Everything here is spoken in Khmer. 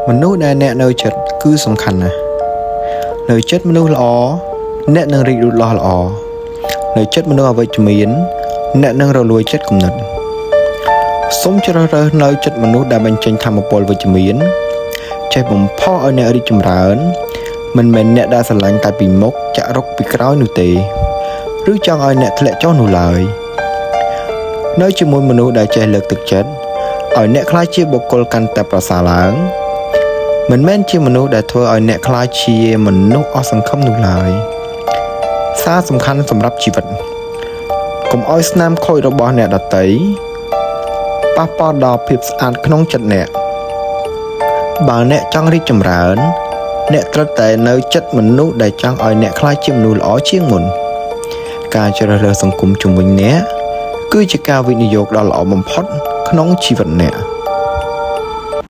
មនុស្សដែលអ្នកនៅចិត្តគឺសំខាន់ណាស់នៅចិត្តមនុស្សល្អអ្នកនឹងរីកលូតលាស់ល្អនៅចិត្តមនុស្សអវិជ្ជមានអ្នកនឹងរលួយចិត្តគំនិតសូមជ្រើសរើសនៅចិត្តមនុស្សដែលបញ្ចេញធម៌ពលវិជ្ជមានចេះបំផុសឲ្យអ្នករីកចម្រើនមិនមែនអ្នកដែលស្រឡាញ់តែពីមុខចាក់រុកពីក្រោយនោះទេឬចង់ឲ្យអ្នកធ្លាក់ចុះនោះឡើយនៅជាមួយមនុស្សដែលចេះលើកទឹកចិត្តឲ្យអ្នកក្លាយជាបុគ្គលកាន់តែប្រសើរឡើង មិនមែនជាមនុស្សដែលធ្វើឲ្យអ្នកក្លាយជាមនុស្សអស់សង្ឃឹមនោះឡើយសារសំខាន់សម្រាប់ជីវិតកុំឲ្យស្នាមខូចរបស់អ្នកដទៃប៉ះពាល់ដល់ភាពស្អាតក្នុងចិត្តអ្នកបើអ្នកចង់រីកចម្រើនអ្នកត្រូវតែនៅចិត្តមនុស្សដែលចង់ឲ្យអ្នកក្លាយជាមនុស្សល្អជាងមុនការជ្រើសរើសសង្គមជុំវិញអ្នកគឺជាការវិនិយោគដ៏ល្អបំផុតក្នុងជីវិតអ្នក។